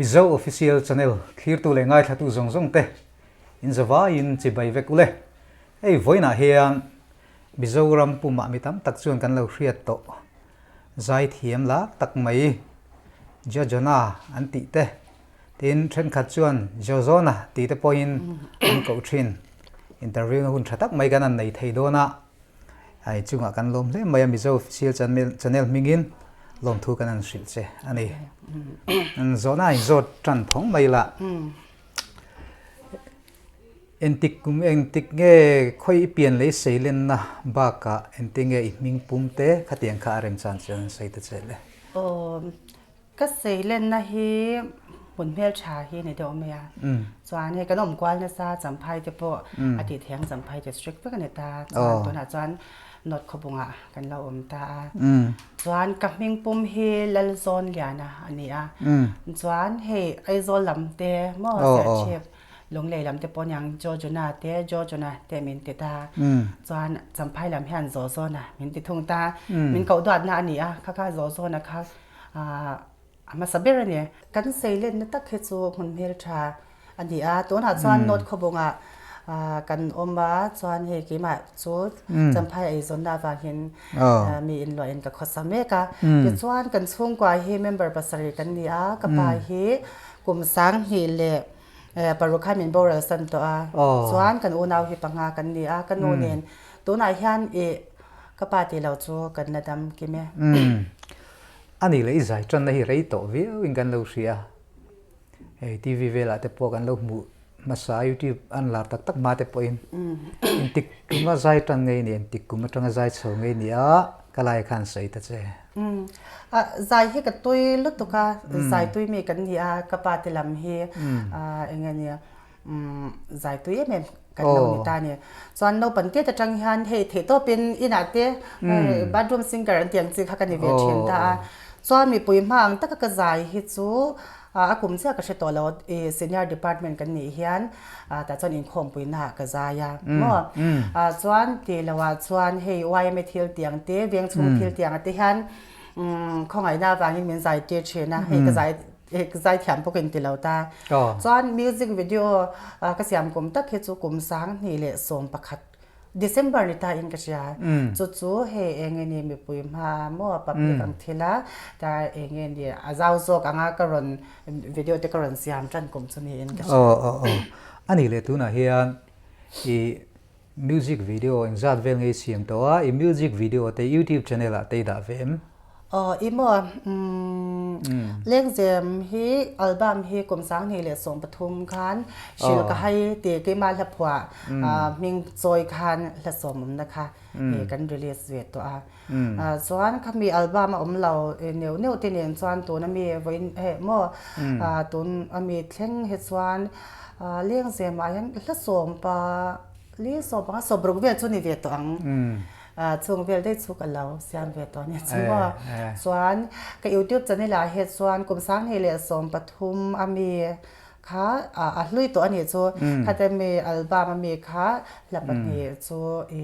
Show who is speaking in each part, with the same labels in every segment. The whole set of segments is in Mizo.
Speaker 1: Mizo Official Channel thlirtu leh ngaithlatu zawng zawng te in zavaiin chibai vek ule. Hei vawiinah hian Mizoram pumah mi tam tak chuan kan lo hriat tawh zaithiam lar tak mai Jojona an tih te tin thenkhat chuan Jozona tih te pawhin an koh thin. Interview na hun tha tak mai kan han nei thei dawn a, hei chungah kan lawm hle mai a Mizo Official Channel hmingin lawmthu kan han hrilh che a ni. Zawhna a inzawt tan phawng mai la. Entik kum engtik nge khawi i pian lei seilenna bakah engtin nge i hming pum te khatiang kha a remchan chuan an sawi ta che le.
Speaker 2: Aw, ka seilenna hi hmun hmeltha hi ni deuh mai a. Chuan hei kan awm kual nasa Champhai te pawh a tih theih ang Champhai district vek a ni ta. Chuan tunah chuan North Khawbungah kan lo awm ta a. Chuan ka hming pum hi Lalzawnliana a ni a. Chuan hei Aizawl lam te maw Serchhip Lunglei lam te pawh niang Jojona te Jojona te min ti ta. Chuan Champhai lam hian Zozona min ti thung ta. Min koh duatna a ni a, kha kha Zozona kha a hmasa ber a ni. Kan seilenna tak hi chu hmun hmeltha a ni a, tunah chuan North Khawbungah kan awm a, chuan hei keimah chu Champhai eizawnna avangin mi inluahin ka khawsa mek a. Tichuan kan chhungkua hi member pasarih kan ni a, ka pa hi kum 2000 leh paruk khan min boral san tawh a, chuan kan unau hi panga kan ni a, ka nu nen tunah hian ih ka pa tih lo chu kan la dam kim e.
Speaker 1: A nih leh i zai tanna hi rei tawh viau in kan lo hria, hei TV velah te pawh kan lo hmuh hmasa YouTube an lar tak tak hma te pawhin engtik kuma zai tan ngei ni engtik kum atanga zai chho ngei ni a ka lai khan sawi ta che.
Speaker 2: Zai hi ka tui lutuk a, zai tui mi kan ni a, ka pa te lam hi eng nge nia zai tui em em kan lo ni ta a ni. Chuan naupang tet atang hian hei theihtawpin inah te bathroom singer an tih ang chi kha ka ni ve thin ta a. Chuan mipui hma ang taka ka zai hi chu A kum chiah ka hre tawh lo, i senior department kan nih hian tah chuan inkhawmpuina ka zai a maw? Chuan tih loh ah chuan hei yma thil tiang te, veng chhung thil tiang ah te hian khawngaihna avangin min zai tir thin a, hei ka zai hei ka zai thiam bawk in ti lo ta. Chuan music video ka siam kum tak hi chu kum 2011 December ni ta in ka hria. Chu chu hei eng nge ni mipui hma maw public ang thil a ta eng nge ni a zau zawk anga ka rawn video te ka rawn siam tan kum chu niin ka hria.
Speaker 1: Aw aw aw. A nih leh tunah hian i music video engzat vel nge i siam tawh a, i music video te youtube channel ah te i dah ve em?
Speaker 2: Aw i maw umm Lengzem hi album hi kum 2013 khan hril ka hai ti keimah hlaphuah hming chawi khan hlasawm awmna kha kan release ve tawh a. Chuan khami album a awm lo neuh neuh te nen chuan tun ami vawiin heh maw tun ami thleng hi chuan Lengzem ah hian hlasawm pa li sawm panga sawmruk vel chu ni ve tawh ang. Chung vel daih chu ka lo siam ve tawh a nia chu maw. Chuan ka youtube channel ah hi chuan kum 2013 a mi kha a hlui tawh a nih chu. Khata mi album a mi kha hla pahnih chu i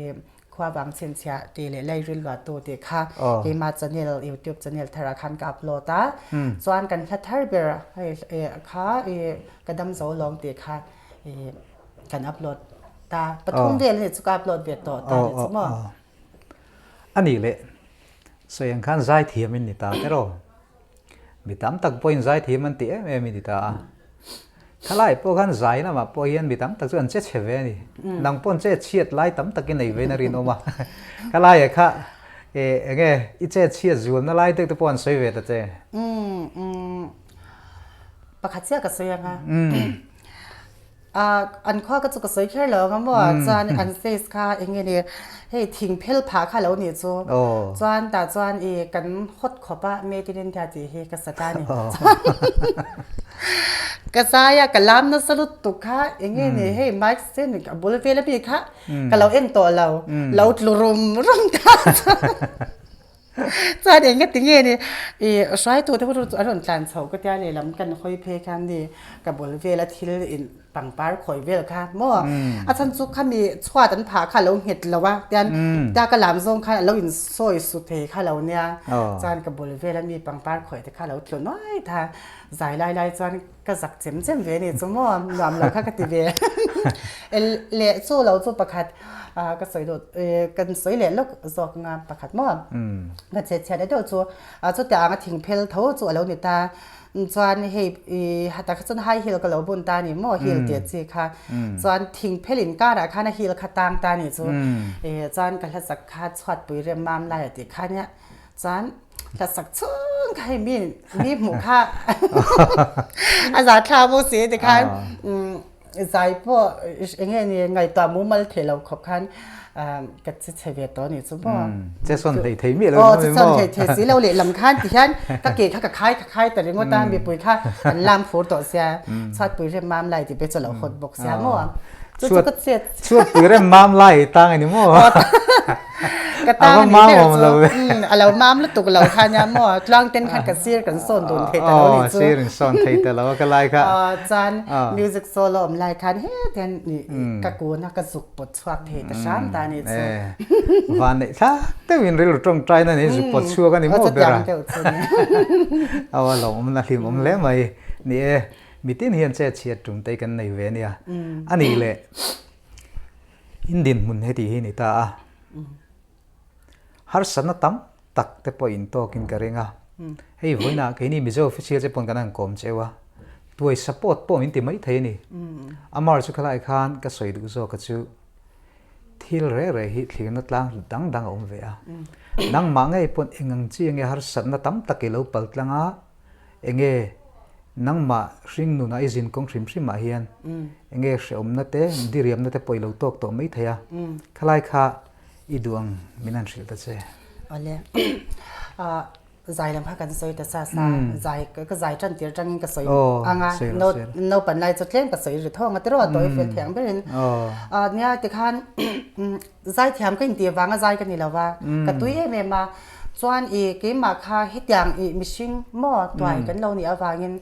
Speaker 2: khua vang chhinchhiah tih leh lairil luahtu tih kha keimah channel youtube channel thar ah khan ka upload a. Chuan kan hla thar ber kha i ka dam zo lawng tih kha i kan upload ta pathum vel ani chu ka upload ve tawh ta ni chu maw.
Speaker 1: A nih leh sawi ang khan zaithiam in ni ta teraw. Mi tam tak pawhin zaithiam an ti em em in ti ta a. Thalai pawh khan zai lamah pawh hian mi tam tak chu an che chhe ve a ni. Nang pawh an che chhiat lai tam takin nei vein a rinawm a. Khalaiah kha eng nge i che chhiat zualna lai deuh te pawh an sawi ve ta che.
Speaker 2: Pakhat chiah ka sawi ang a. An khua ka chu ka sawi kher lo ang a maw chuan an face kha eng nge ni hei thing phel phah kha lo nih chu chuan tah chuan i kan hot khawp a Made in India tih hi ka sa ta a ni ka zai a ka lam nasa lutuk kha eng nge ni hei mic stand a bul vel ami kha ka lo en tawh lo lo tlu rum rum ta Chuan eng nge ti nge ni i hruaitu te pawh chu an rawn tlan chho ka tia lehlam kan hawi phei khan ni ka bul vela thil in. Pangpar khawi vel kha maw? A chhan chu khami chhuat an phah kha a lo nghet lo a, tian tia ka lam zawng khan a lo insawi su thei kha lo nia. Chuan ka bul vel a mi pangpar khawi te kha a lo tlu nuai tha. Zai lai lai chuan ka zak chem chem ve ni chu maw? Nuam lo kha ka ti ve. Leh chu lo chu pakhat ka sawi duh kan sawi leh lawk zawk anga pakhat maw? Ka chhet chhiat deuh chu chutiang anga thingphel tho chu a lo ni ta. Chuan hei i hata kha chuan high heel ka lo bun ta ni maw heel tih chi kha chuan thing phel in karah khan a heel kha tang ta ni chu e chuan ka hlasak kha chhuat pui rem mam lai a tih kha nia chuan hlasak chhung kha hei mi mi hmuh kha a za thla bawk si ti khan Zai pawh eng nge ni ngaihtuah mumal thei lo khawp khan ka che chhe ve tawh a nih chu maw.
Speaker 1: Che sawn hlei thei miah lo maw.
Speaker 2: Che sawn hlei thei si lo lehlam khan ti hian ka ke kha ka khai ka khai ta ringawt a mipui kha an lam fur tawh sia chhuatpui rem mam lai tih pawh chu a lo hawt bawk sia maw.
Speaker 1: Chu chu ka chet. Chhuatpui rem mam lai tang a ni maw.
Speaker 2: Ka tang a nih ber chu a lo mam lutuk lo kha nia maw tluang ten khan ka sir kan sawn dun thei ta lo nih chu.
Speaker 1: Sir in sawn thei ta lo a ka lai kha.
Speaker 2: Chuan music solo awm lai khan hetian ka kun a ka zuk pawt chhuak thei ta hram ta nih chu.
Speaker 1: Van neih thlak deuhin rilru tawngtai na nei zuk pawt chhuak a ni maw ber a. Aw a lawmawm na hlimawm hle mai. Ni e, mitin hian chet chhiat tum te kan nei ve ania. A nih leh. In dinhmun heti hi ni ta a, harsatna tam tak te pawh in tawkin ka ring a. Hei vawiinah keini Mizo official che pawn kan han kawm cheu a, tuai support pawh min ti mai thei a ni. Amar chu khalai khan ka sawi duh zawk a chu thil reh reh hi thlirna tlang dang dang a awm ve a. Nangmah ngei pawn eng ang chi enge harsatna tam tak i lo pal tlang a, Enge nangmah hringnunah i zin kawng hrim hrimah hian enge hrehawmna te, diriamna te pawh i lo tawk tawh mai thei a, khalai kha i duh ang min han hrilh ta che.
Speaker 2: Awle. Zai lam kha kan sawi ta sa sa, zai ka zai tan tir tangin ka sawi ang a, naupan lai chu tlem ka sawi ri thawng a tiraw tawi fel thei ang berin. Nia tikhan Zaithiam ka intih vanga zai ka ni lo va, ka tui em em a. Chuan i keimah kha hetiang i mihring maw tuai kan lo nih avangin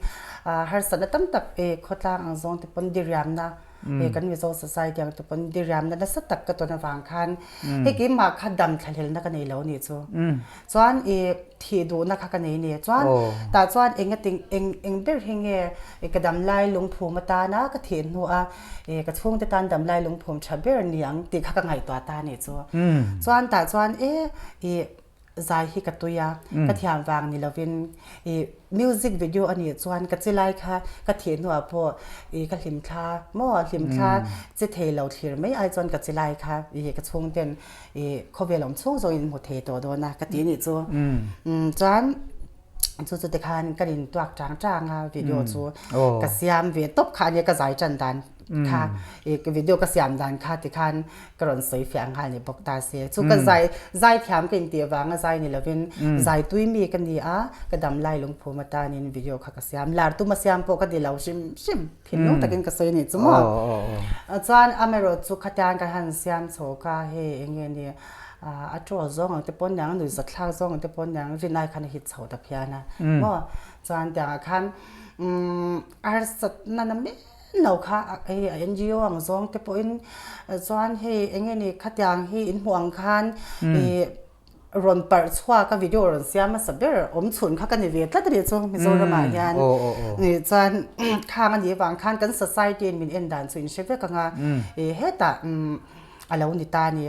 Speaker 2: harsatna tam tak i khawtlang ang zawng te pawn diriamna i kan Mizo society ang te pawn diriamna nasa tak ka tawn avang khan hei keimah kha dam thlahlelna ka nei lo nih chu. Chuan i Thih duhna kha ka nei ni. Chuan tah chuan eng ating eng eng ber hi nge ka damlai lungphum atana ka thih hnu a ka chhungte tan damlai lungphum tha ber ni ang tih kha ka ngaihtuah ta ni chu. Chuan tah chuan e i zai hi ka tui a, ka thiam vang ni lovin i music video a nih chuan ka chi lai kha ka thih hnuah pawh i ka hlimthla maw hlimthla che thei lo thlir mai ai chuan ka chi lai kha i ka chhungten I khawvel awm chhung zawngin hmu thei tawh dawn a ka ti nih chu. Chuan chu chu tikhan kan in tuak chang chang a video chu ka siam ve tawp kha ania ka zai tan dan kha i video ka siam dan kha tikhan ka rawn sawi fiah nghal ni bawk ta se. Chu ka zai zai thiam ka intih avanga zai ni lovin zai tui mi ka ni a ka dam lai lungphum atanin video kha ka siam. Lar tuma siam pawh ka ti lo hrim hrim. Thinlung takin ka sawi a nih chu maw? Chuan amaherawh chu khatiang kan han siam chho kha hei eng nge ni a troll zawng ang te pawn niang nuihzat thlak zawng ang te pawn niang rinai khan a hit chho ta phian a maw? Chuan tiangah khan harsatna na men lo kha hei a NGO ang zawng te pawhin chuan hei eng nge ni khatiang hi in hmuh ang khan ih rawn parh chhuak a video rawn siam hmasa ber awm chhun kha ka ni ve tlat a nih chu Mizoram ah hian chuan khang a nih avang khan kan society in min en dan chu in hre vek ang a ih hetah a lo ni ta a ni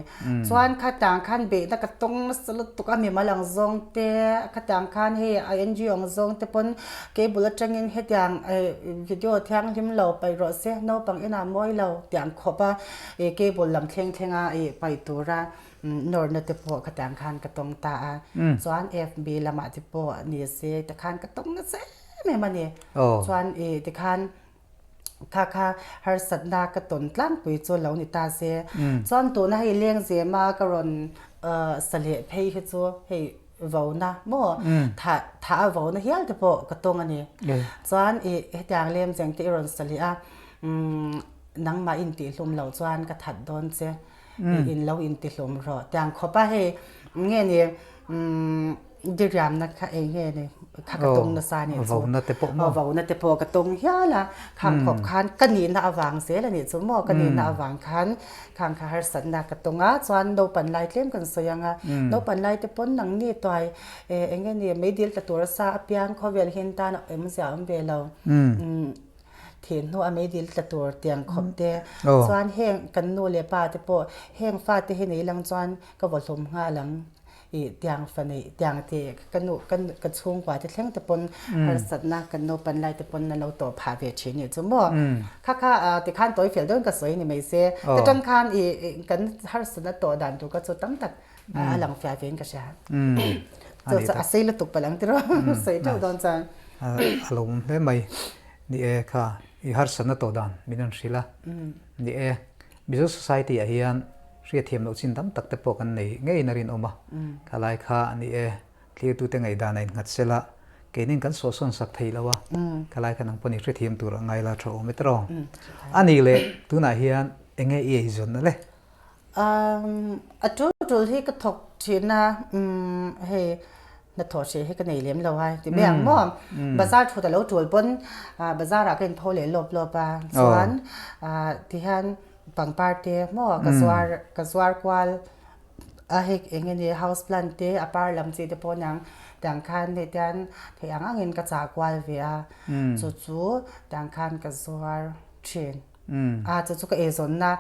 Speaker 2: chuan khatang khan beihna ka tawng nasa lutuk a mimal ang zawng te khatang khan hei a NGO ang zawng te pawn cable atangin hetiang video thianghlim lo paih rawh se naupang inah mawi lo tiang khawp a ih cable lam thleng thleng a ih paih tura Nawrna te pawh khatiang khan ka tawng ta a, chuan FB lamah te pawh ni se tikhan ka tawng nasa em em a ni. Chuan i tikhan kha kha harsatna ka tawn tlangpui chu lo ni ta se. Chuan tuna hei lengzema ka rawn sa leh phei hi chu hei vona maw thah thah a vona hial te pawh ka tawng a ni. Chuan i hetiang lemzeng te i rawn sa leh a, nangmah intihhlum loh chuan ka that dawn che. In lo intihlum rawh tiang khawp a hei nge ni. Diriamna kha eng nge ni kha ka tung nasa a nih chu.
Speaker 1: Vauna te pawh maw?
Speaker 2: Vauna te pawh ka tung hial a, khang khawp khan ka nihna avang zel a nih chu maw, ka nihna avang khan khang kha harsatna ka tung a, chuan naupan lai tlem kan sawi ang a, naupan lai te pawn nangni tuai eng nge ni meidil tla tur a sa apiang khawvel hian tan a awmzia a awm ve lo. Thih hnu a meidil tla tur tiang khawp te chuan heng kan nu leh pa te pawh heng fate hi nei lang chuan ka vawhlum nghal ang. I tiang fa neih tiang te ka nu ka ka chhungkua te thleng te pawn harsatna kan naupan lai te pawn an lo tawh phah ve thin nih chu maw. Kha kha tikhan tawi fel deuhin ka sawi ni mai se. Ta tang khan i kan harsatna tawh dan tur kha chu tam tak a lang fiah ve in ka hria. Chu chu a sei lutuk palh ang tiraw sawi teuh dawn chuan.
Speaker 1: A lo awm hle mai. Ni e kha i harsatna tawh dan min rawn hrilh a. Ni e Mizo society ah hian Hriatthiam loh chin tam tak te pawh kan nei ngeiin a rinawm a, khalai kha a ni e, thlirtute ngaihdan a innghat sela, keinin kan sawhsawn sak thei lo a, khalai kha nang pawh ni hrethiam tur a ngai la tha awm e tawh. A nih leh tunah hian enge i eizawnna le?
Speaker 2: A tul tul hi ka thawk thin a, hei hnathawh hreh hi ka nei lem lo a ti mai ang maw? Bazar thut a lo tul pawn bazar ah ka inpho leh lawp lawp a, chuan tihian Pangpar te maw ka zuar ka zuar kual a hei eng nge ni house plant te a par lam chi te pawh niang tiang khan hei tian theih ang angin ka chah kual ve a chu chu tiang khan ka zuar thin a chu chu ka eizawnna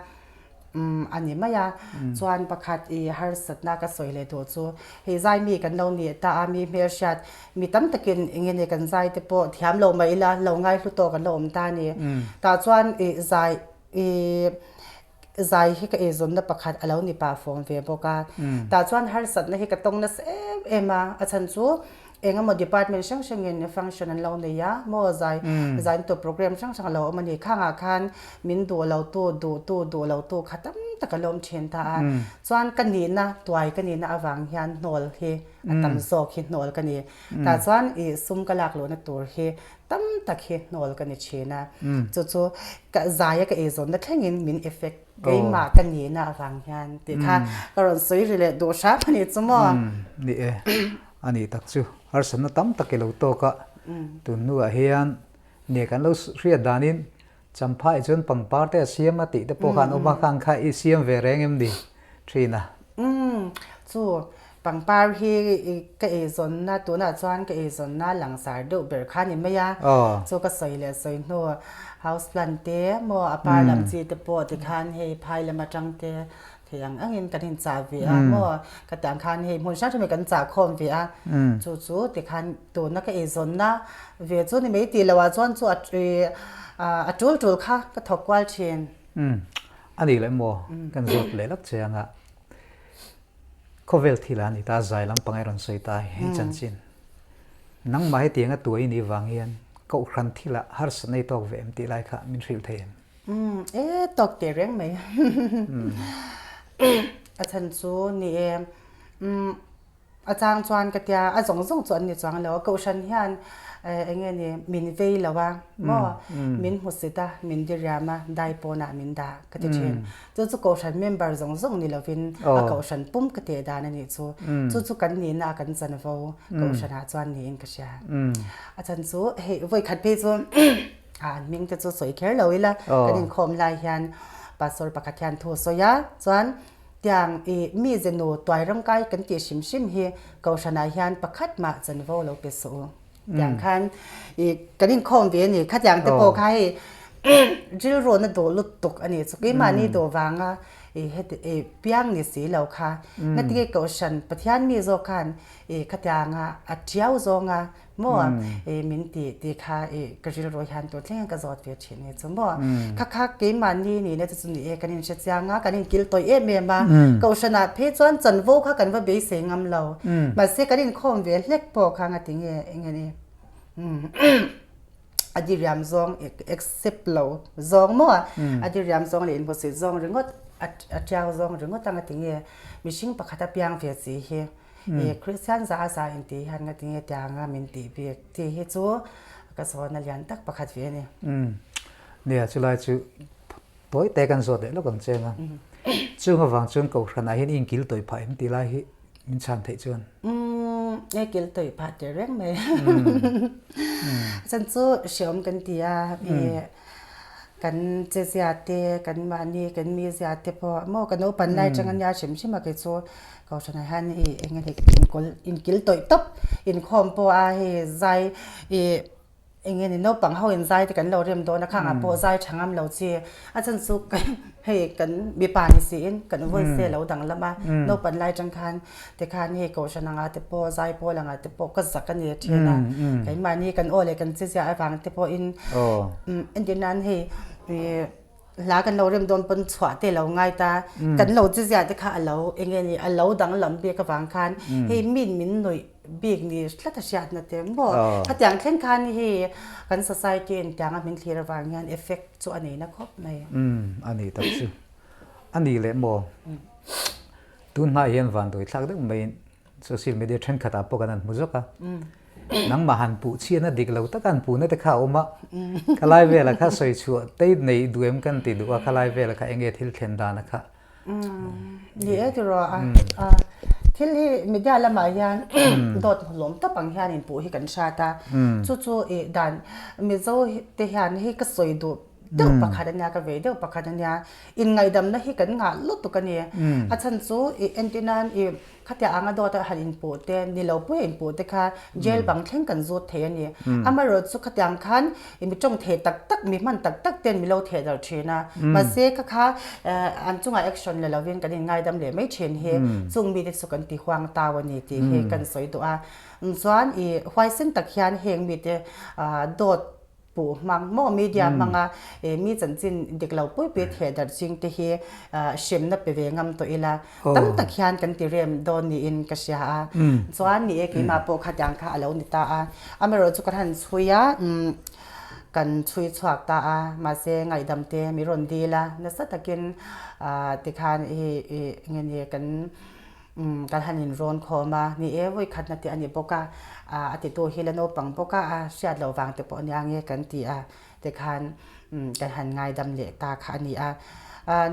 Speaker 2: a ni mai a chuan pakhat i harsatna ka sawi leh duh chu hei zai mi kan lo nih ta a mi hmelhriat mi tam takin eng nge ni kan zai te pawh thiam lo mai ila lo ngaihlu tawk an lo awm ta a ni tah chuan i zai I zai hi ka eizawnna pakhat a lo ni pah fawm ve bawk a. Tah chuan harsatna hi ka tawng nasa em em a, a chhan chu eng emaw department hrang hrangin function an lo nei a, maw zai zain tur program hrang hrang a lo awm a ni. Khangah khan min duh lo tu, duh tu, duh lo tu kha tam tak a lo awm thin ta a. Chuan ka nihna, tuai ka nihna avang hian hnawl hi a tam zawk hi hnawl ka ni. Tah chuan i sum ka lak luhna tur hi Tam tak hi hnawl ka ni thin a, chu chu ka zaia ka eizawnna thlengin min effect keimah ka nihna avang hian tih kha ka rawn sawi ri leh duh hram a nih chu maw?
Speaker 1: Ni e, a nih tak chu harsatna tam tak i lo tawk a, tun hnuah hian nia kan lo hriat danin Champhai chuan pangpar te a siam a tih te pawh khan awm a, khang kha i siam ve reng em ni thin a?
Speaker 2: Umm, chu pangpar hi ka eizawnna tunah chuan ka eizawnna langsar deuh ber kha a ni mai a, chu ka sawi leh sawi hnu house plant te maw a par lam chi te pawh tikhan hei phai lam atang te Thei ang angin kan inchah ve a maw? Ka tih ang khan hei hmun hrang hrangin kan chah khawm ve a, chu chu tikhan tuna ka eizawnna ve chu ni mai tih loh ah chuan chu a tul tul kha ka thawk kual thin.
Speaker 1: A nih leh maw? Kan zawt leh lak che anga khawvel thil a ni ta zai lampang i rawn sawi ta hei chanchin. Nangmah hetianga tuai i nih vang hian Kohhran thilah harsatna i tawk ve em tih lai kha min hrilh thei em?
Speaker 2: Umm e tawk teh reng mai. A chhan chu ni e umm a chang chuan ka tia a zawng zawng chu an ni chuang lo a kohhran hian eng nge ni min vei lo a maw min hmusit a min diriam a dai pawnah min dah ka ti thin. Chu chu kohhran member zawng zawng ni lovin a kohhran pum ka teh dan a nih chu. Chu chu kan nihna a kan chanvo kohhranah chuan niin ka hria. A chhan chu hei vawikhat phei chu A an hming te chu sawi kher lo ila kan inkhawm lai hian pastor pakhat hian thu a sawi a, chuan tiang i mi ze nu tuai rawngkai kan tih hrim hrim hi kohhranah hian pakhat mah chanvo lo pe suh u tiang khan i kan inkhawm ve a ni khatiang te pawh kha hei rilruahna duh lutuk a ni chu keimahni duh vanga i heti i piang ni si lo kha ngatinge kohhran Pathian mi zawk khan i khatianga a tiau zawnga Maw i min ti ti kha i ka rilru hian tur thleng hian ka zawt ve thin ni chu maw. Kha kha keimahni nihna te chu ni e kan inhre chiang a, kan inkil tawih em em a. Kohhranah phei chuan chanvo kha kan va beisei ngam lo. Mahse kan inkhawm ve hlek pawh kha ngati nge eng nge ni a diriam zawng accept lo zawng maw a diriam zawng leh inhmusit zawng ringawt a tiau zawng ringawt a ngati nge mihring pakhat a piang ve chi hi. I Kristian za a za intih hian nga tinge tianga min tih bik tih hi chu ka zawhna lian tak pakhat ve a ni.
Speaker 1: Nia, chulai chu tawi te kan zawt leh lawk ang che anga. Chung avang chuan Kohhranah hian i inkil tawih phah em tih lai hi min chhan theih chuan.
Speaker 2: E kil tawih phah teh reng mai. Chan chu hreawm kan ti a, kan chezia te, kan mahni kan mizia te pawh maw ka naupan lai atang ania hrim hrim a kei chu kohhranah hian i eng nge ni inkil tawih tawp inkhawm pawh a hei zai i Eng nge ni naupang ho in zai te kan lo rem dawn a khangah pawh zai tha ngam lo chi a chan chu hei kan mipa ni siin kan voice te lo danglam a naupan lai tang khan tikhan hei kohhran anga te pawh zai pawl anga te pawh ka zak a ni thin a keimahni kan aw leh kan che ziah avang te pawhin entir nan hei hla kan lo rem dawn pawn chhuah te lo ngai ta kan lo che ziah te kha a lo eng nge ni a lo danglam bik avang khan hei min min nuih bik ni tlat a hriatna te maw khatiang thleng khan hi kan society in tianga min thlir avang hian effect chu a nei na khawp mai.
Speaker 1: Umm a ni tak chu. A ni leh maw? Tun hma hian vanduai thlak deuh maiin social media thenkhat ah pawh kan han hmu zawk a. Nangmah han puh chhiatna dik lo taka han puhna te kha a awm a. Khalai velah kha sawi chhuah te nei duh em kan ti duh a, khalai velah kha eng nge thil thlen dana kha
Speaker 2: Ni e tiraw a thil hi media lamah hian dawt hlawm tawp ang hian inpuh hi kan hrat a chu chu i dan Mizo te hian hei ka sawi duh deuh pakhat ania ka vei deuh pakhat ania inngaihdamna hi kan ngah lutuk a ni a chhan chu i entir nan i Khatia anga dawt a han inpuh te, ni lo pui a inpuh te kha jail bang thleng kan zut thei a ni. Amaherawh chu khatiang khan mi tawng thei tak tak, mi hman tak tak ten mi lo theh darh thin a. Mahse kha kha an chungah action la lovin kan inngaidam leh mai thin hi chung mite chu kan ti huang tau a ni tih hi kan sawi duh a. Chuan i huaisen tak hian heng mite dawt Puh hmang maw media hmanga mi chanchin dik lo pui pui theh darh ching te hi hremna pe ve ngam tawh ila tam tak hian kan ti rem dawn niin ka hria a. Chuan ni e keimah pawh khatiang kha a lo ni ta a. Amaherawhchu kan han chhui a, kan chhui chhuak ta a, mahse ngaihdam te mi rawn dil a, nasa takin tikhan i nge ni kan Umm kan han inrawn khawm a, ni e vawi khatna tih a ni bawk a, a titu hi la naupang bawk a, a hriat loh vang te pawh a nia nge kan ti a, tikhan kan han ngaidam leh ta kha a ni a.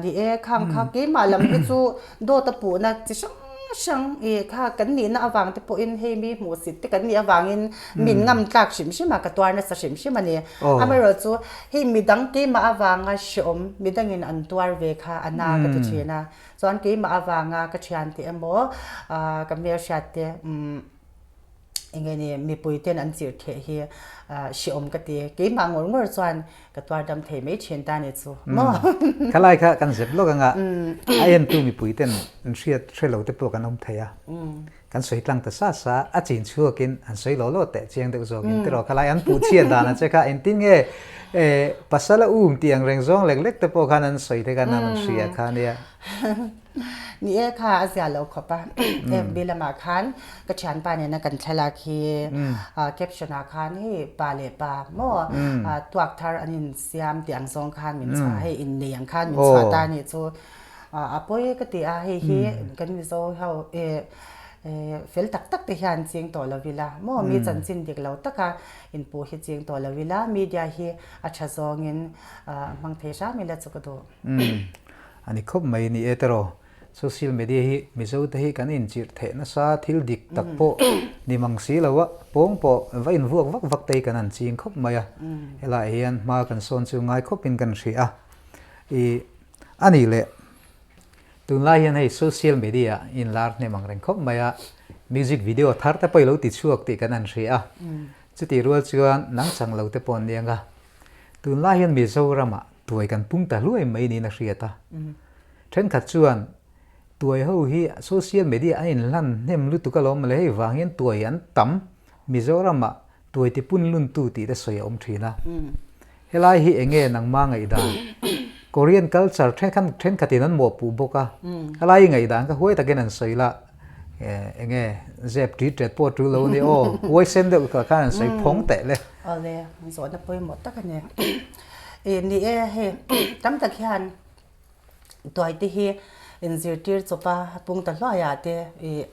Speaker 2: Ni e khang kha keimah lam hi chu dawt a puhna chi hrang hrang i kha kan nihna avang te pawhin hei mi hmuhsit te kan nih avangin min ngam tlak hrim hrim a, ka tuar nasa hrim hrim a ni. Amaherawhchu hei midang keimah avanga hreawm midangin an tuar ve kha a na ka ti thin a. Chuan keimah avanga ka thiante emaw ka hmelhriat te eng nge ni mipui ten an chirh theh hi hrehawm ka ti. Keimah ngawr ngawr chuan ka tuar dam thei mai thin ta ni chu maw.
Speaker 1: Khalai kha kan zep lawk anga a entu mipui ten an hriat hre lo te pawh kan awm thei a. Kan sawi tlang ta sa sa a chin chhuakin an sawi lo lo teh chiang deuh zawkin tiraw khalai an puh chhiat dan a che kha engtin nge pasal a um tih ang reng zawng lek lek te pawh khan an sawi te khan an hria kha nia.
Speaker 2: Ni e kha a zia lo khawp a FB lamah khan ka thianpa nena kan thlalak hi caption ah khan hei pa leh pa maw tuak thar an insiam tih ang zawng khan min chhuah hei innei ang khan min chhuah ta a nih chu. A pawi ka ti a, hei hi kan Mizo ho fel tak tak te hian ching tawh lo ila maw mi chanchin dik lo taka inpuh hi ching tawh lo ila media hi a tha zawngin hmang thei hram ila chu ka duh.
Speaker 1: A ni khawp mai ni e tiraw, social media hi Mizo te hi kan inchirh theih nasa thil dik tak pawh ni mang si lo a, pawng pawh va invuak vak vak te hi kan han ching khawp mai a, helaiah hian hma kan sawn chu ngai khawpin kan hria a, i A nih leh, tunlai hian hei social media inlar hnem ang reng khawp mai a, music video thar te pawh i lo ti chhuak tih kan han hria a, chutih rual chuan nang chang lo te pawh an niang a, tunlai hian Mizoramah tuai kan pung ta hluai mai niin a hriat a, thenkhat chuan tuai ho hi social media an inhlan hnem lutuk alawm mawle hei vang hian tuai an tam Mizoramah tuai ti pun luntu tih te sawi a awm thin a. Helai hi enge nangma ngaihdan? Korean culture thenkhan thenkhatin an mawhpuh bawk a, helai hi ngaihdan kha huai takin an sawi la, enge zep ṭi ṭet pawh ṭul lo a ni aw, huai sen deuh kha khan an sawi phawng teh le.
Speaker 2: Awle, zawhna pawimawh tak a ni. Ni e, hei tam tak hian Tuai te hi inzirtir chawpa pung ta hluai ah te i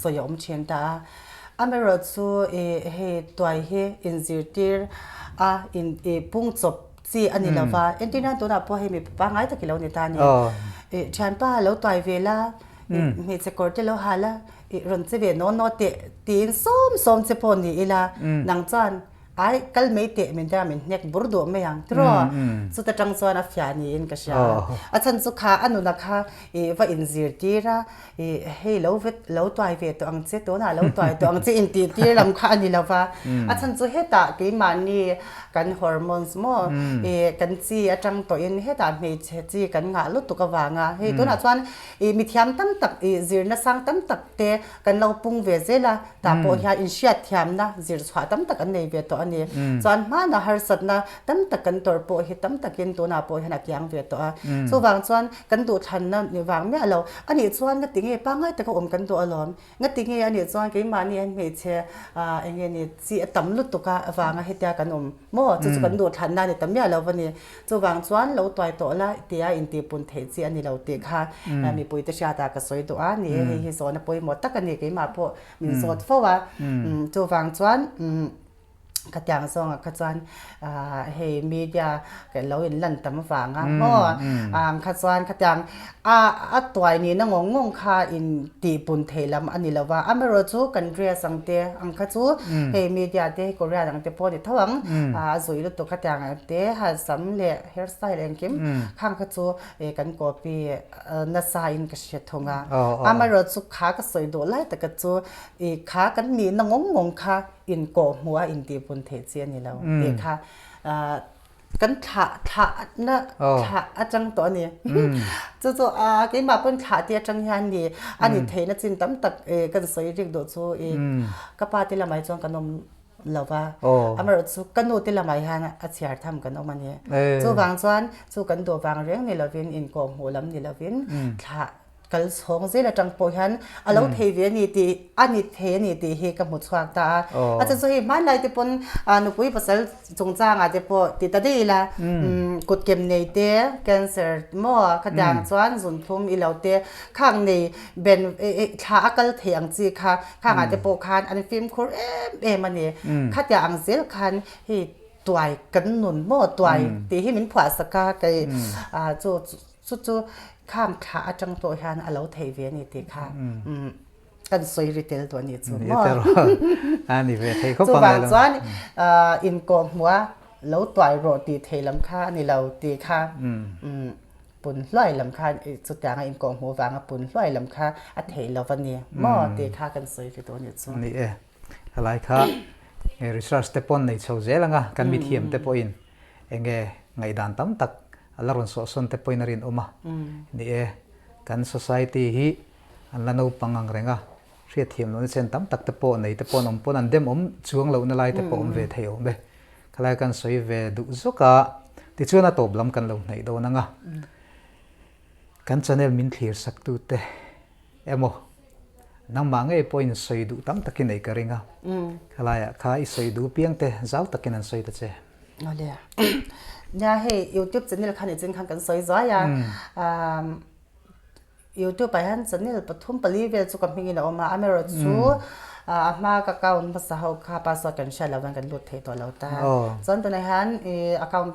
Speaker 2: sawi a awm thin ta a. Amaherawh chu i hei tuai hi inzirtir a in i pung chawp chi a ni lova. Entir nan tunah pawh hei mi pangngai tak i lo ni ta a ni. I thianpa lo tuai ve la. Hmeichhe kawr te lo ha la, i rawn che ve naw naw teh tiin sawm sawm che pawh ni ila, nang chuan ai kal mai teh min tia min hnek bur duh mai ang tiraw? Chuta tang chuan a fiah niin ka hria a. A chhan chu kha a nuna kha i va inzirtir a, i hei lo vet lo tuai ve tawh ang che, tunah lo tuai tawh ang che intih tir lam kha a ni lo va. A chhan chu hetah keimahni kan hormones maw i kan chi atang tawhin hetah hmeichhe chi kan ngah lutuk avanga hei tunah chuan I mithiam tam tak, i zirna sang tam tak te kan lo pung ve zel a, tah pawh hian inhriatthiamna zir chhuah tam tak an nei ve tawh a ni. Chuan hmana harsatna tam tak kan tawrh pawh hi tam takin tunah pawh hian a kiang ve tawh a. Chuvang chuan kan duhthlanna ni vang miah lo, a nih chuan ngati nge pangngai taka awm kan duh alawm? Ngati nge a nih chuan keimahni hian hmeichhe eng nge ni chi a tam lutuk a avanga hetia kan awm maw? Chu chu kan duhthlanna a ni ta miah lo va ni. Chuvang chuan lo tuai tawh la tia intihpun theih chi a ni lo tih kha mipuite hriatah ka sawi duh a ni. Hei hi zawhna pawimawh tak a ni keimah pawh min zawt fo a. Chuvang chuan Khatiang zawngah kha chuan hei media ka lo in lan tam vanga maw ang kha chuan khatiang a a tuai nihna ngawng ngawng kha in tihpun theih lam a ni lo va, amaherawh chu kan dress ang te ang kha chu hei media te hei Korean ang te pawh a ni tho ang a zui lutuk khatiang ang te sam leh hair style engkim khang kha chu kan copy nasa in ka hre thung a, amaherawh chu kha ka sawi duh lai taka chu i kha kan nihna ngawng ngawng kha inkawh hmuh a intihpun theih chi a ni lo tih kha kan thlah thlah na thlah atang tawh a ni. Chu chu keimah pawn thlah te atang hian ni a ni theihna chin tam tak kan sawi rik duh chu i ka pa te lamah hi chuan kan awm lo va, amaherawh chu ka nu te lamah hian a chhiar tham kan awm a ni. Chuvang chuan chu kan duh vang reng ni lovin inkawh hmuh lam ni lovin thlah Kal chhawng zel atang pawh hian a lo thei ve a ni tih a ni thei a ni tih hi ka hmu chhuak ta a. A chan chu hei hmanlai te pawn nupui pasal chungchangah te pawh ti ta daih ila kutkem nei te cancer maw khatiang chuan zunthlum i lo te khang nei ben thla a kal thei ang chi kha khangah te pawh khan an fimkhur em em a ni. Khatiang ang zel khan hei tuai kan nun maw tuai tih hi min phuah sak a kei chu Chu chu khang thlah atang tawh hian a lo theih ve a ni tih kha kan sawi ri tel duh a ni chu maw?
Speaker 1: A ni ve thei khawp ang
Speaker 2: leh lo. Chuvang chuan inkawh hmuh a lo tuai rawh tih theih lam kha a ni lo tih kha pun hluai lam kha chutianga inkawh hmuh vanga pun hluai lam kha a theih lo a ni maw tih kha kan sawi ri duh a ni chu.
Speaker 1: Ni e, helai kha research te pawn nei chho zel anga kan mithiam te pawhin enge ngaihdan tam tak A la rawn sawhsawn te pawhin a rinawm a. Ni e, kan society hi an la naupang ang reng a, hriatthiam lohna chen tam tak te pawh nei te pawh an awm pawn an dem awm chuang lohna lai te pawh awm ve thei awm e. Khalai kan sawi ve duh zawk a, tichuan a tawp lam kan lo hnaih dawn ang a. Kan channel min thlir sak tu te emaw nangmah ngei pawhin sawi duh tam takin nei ka ring a. Khalaiah kha i sawi duh piang te zau takin an sawi ta che.
Speaker 2: Awle. Nia hei YouTube channel khan ichin khan kan sawi zuai a. YouTube ah hian channel pathum pali vel chu ka hmingin a awm a. Amaherawh chu a hma ka account hmasa ho kha password kan hriat loh vang kan lut thei tawh lo ta. Chuan tunah hian account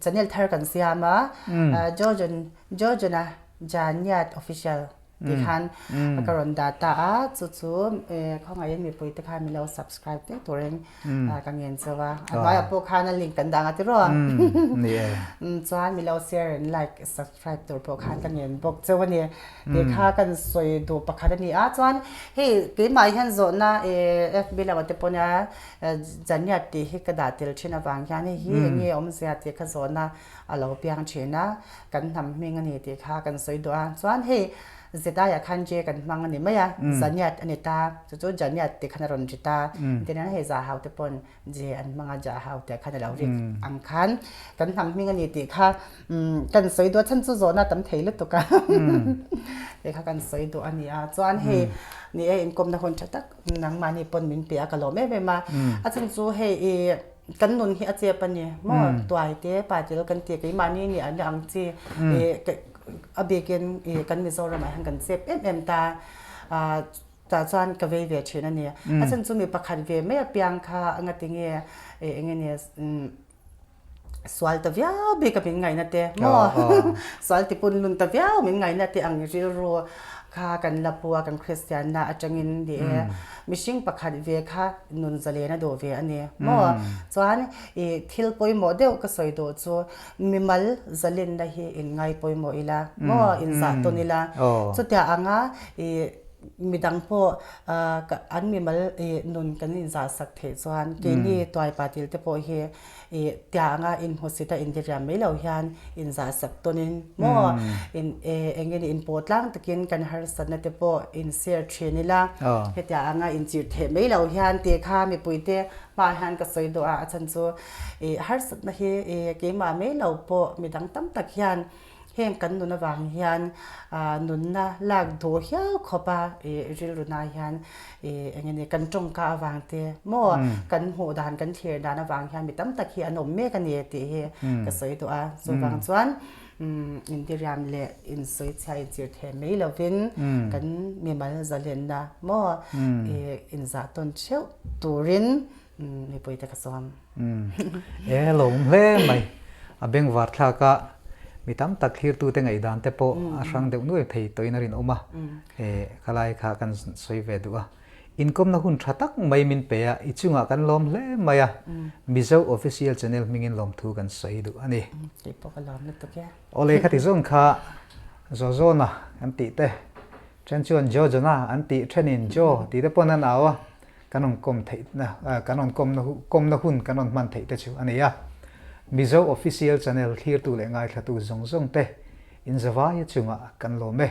Speaker 2: channel thar kan siam a. Jojon Jojona Janiat Official. Ti khan ka rawn dah ta a, chu chu khawngaihin mipui te khan min lo subscribe vek turin ka ngen cheu a, a hnuaiah pawh khan a link kan dah ang a tiraw?
Speaker 1: Ni e.
Speaker 2: Chuan min lo share and like subscribe tur pawh khan ka ngen bawk cheu a ni. Ti kha kan sawi duh pakhat a ni a, chuan hei keimah hian zawhna FB lamah te pawh nia Janiat tih hi ka dah tel thin avang hian hei hi eng nge awmzia tih kha zawhna a lo piang thin a. Kan hnam hming a ni tih kha kan sawi duh a, chuan hei Zedaiah khan J kan hmang a ni mai a, Zaniat a ni ta, chu chu Janiat tih khan a rawn ri ta, tin hei Zahau te pawn J an hmang a, Jahau tih khan a lo ri ang khan kan hnam hming a ni tih kha kan sawi duh a, chhan chu zawhna a tam thei lutuk a, tih kha kan sawi duh a ni a, chuan hei ni e inkawmna hun tha tak nangmahni pawn min pe a ka lawm em em a, a chhan chu hei i. Kan nun hi a chep a ni maw? Tuai te patil kan ti keimahni nih an ang chi a bikin kan Mizoram ah hian kan chep em em ta tah chuan ka vei ve thin a ni. A chhan chu mi pakhat ve mai apiang kha anga tinge eng nge ni. Sual ta viau bik a min ngaihna te maw? Sual ti pun lun ta viau min ngaihna te ang rilru kha kan la pu a, kan Kristianna atangin ni e. Mihring pakhat ve kha nun zalen a duh ve a ni maw? Chuan i thil pawimawh deuh ka sawi duh chu mimal zalenna hi in ngai pawimawh ila maw? In zah tawn ila. Chutiang anga i midang pawh an mimal nun kan inzahsak theih chuan keini tuaipa til te pawh hi I tianga inhmusit a indiriam mai lo hian inzahsak tawnin maw in eng nge ni inpawh tlang takin kan harsatna te pawh in share thin ila hetia anga inchirh theh mai lo hian tih kha mipuite hmaah hian ka sawi duh a, a chhan chu i harsatna hi i keimah mai lo pawh midang tam tak hian Heng kan nun avang hian nunna lak duh hial khawp a rilru na hian eng nge ni kan tawngka avang te maw kan hmuh dan kan thlir dan avang hian mi tam tak hi an awm mek a ni tih hi ka sawi duh a. Chuvang chuan indiriam leh insawichhia inchir thei mai lovin kan mimal zalenna maw inzah tawn theuh turin mipui te ka sawm.
Speaker 1: E lo awm hle mai. A bengvar thlak a, mi tam tak thlirtute ngaihdan te pawh a hrang deuh nuai thei tawhin a rinawm a. E khalai kha kan sawi ve duh a. Inkawmna hun tha tak mai min pe a, i chungah kan lawm hle mai a. Mizo Official Channel hmingin lawmthu kan sawi duh a ni.
Speaker 2: Kei pawh ka lawm lutuk e.
Speaker 1: Awle khati zawng kha Zawzawna kan tih te, then chuan Jojona an tih thenin Jo tih te pawn an au a. Kan rawn kawm theihna, kan rawn kawmna kawmna hun kan rawn hman theih te chu a ni a. Mizo Official Channel thlirtu leh ngaithlatu zawng zawng te in zavaia chungah kan lawm e.